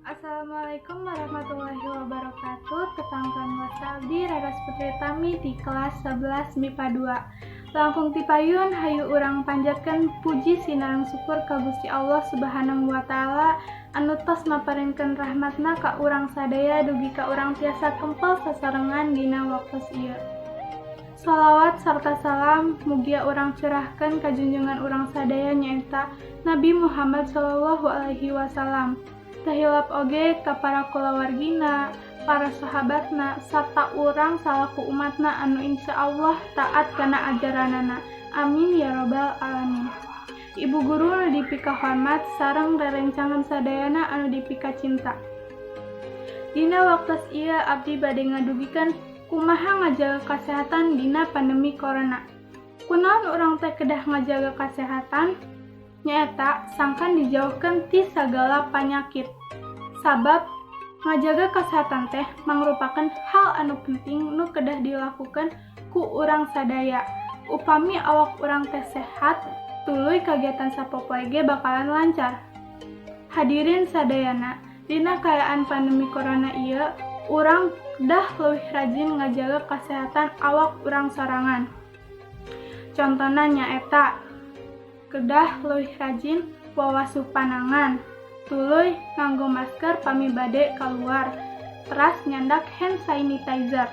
Assalamualaikum warahmatullahi wabarakatuh. Tepangkeun wasta abdi, Raras Putri Tami, di kelas 11 MIPA 2. Langkung ti payun, hayu urang panjatkeun puji sinareng syukur ka Gusti Allah Subhanahu wa Ta'ala anu tos maparinkeun rahmatna ka urang sadaya dugi ka urang tiasa kempel sasarengan dina waktos ieu. Salawat sarta salam mugia urang curahkeun ka junjungan urang sadaya, nyaeta Nabi Muhammad Shallallahu Alaihi Wasallam. Teu hilap oge ka para kulawargina, para sahabatna, sarta urang salaku umatna anu insya Allah taat kana ajaranana. Amin ya robbal alamin. Ibu guru anu dipika hormat sareng rerencangan sadayana anu dipika cinta. Dina waktos ieu abdi bade ngadugikeun kumaha ngajaga kasehatan dina pandemi corona. Kunaon urang teh kedah ngajaga kasehatan? Nyaeta sangkan dijauhkeun ti sagala panyakit. Sabab ngajaga kasehatan teh mangrupakeun hal anu penting nu kedah dilakukeun ku urang sadaya. Upami awak urang teh sehat, tuluy kagiatan sapopoe ge bakalan lancar. Hadirin sadayana, dina kaayaan pandemi corona ieu, urang kedah leuwih rajin ngajaga kasehatan awak urang sorangan. Contona nyaeta kedah leuwih rajin wawasuh panangan, tuluy nganggo masker pami bade kaluar, teras nyandak hand sanitizer.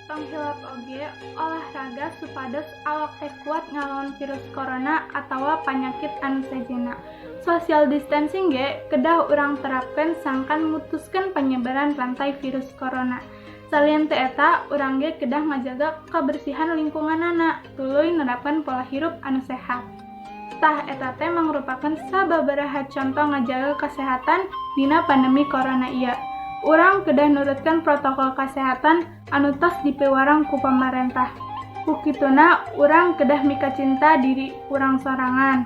Tong hilap oge olahraga supados awak teh kuat ngalawan virus corona atawa panyakit anu sejenna. Social distancing ge kedah urang terapkeun sangkan mutuskeun penyebaran rantai virus corona. Salian ti eta, urang ge kedah ngajaga kabersihan lingkunganana, tuluy nerapkeun pola hirup anu sehat. Tah, eta teh mangrupakeun sababaraha conto ngajaga kasehatan dina pandemi corona ieu. Urang kedah nurutkeun protokol kasehatan anu tos dipiwarang ku pamarentah. Ku kituna urang kedah mikacinta diri urang sorangan.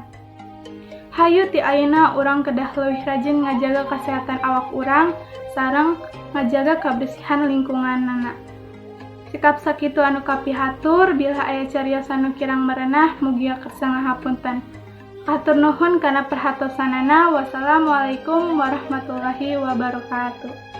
Hayu ti ayeuna urang kedah leuwih rajin ngajaga kasehatan awak urang sareng ngajaga kabersihan lingkunganana. Cekap sakitu anu kapihatur, bilih aya cariosan anu kirang merenah, mugia kersa ngahapunten. Hatur nuhun kana perhatosanana. Wassalamualaikum warahmatullahi wabarakatuh.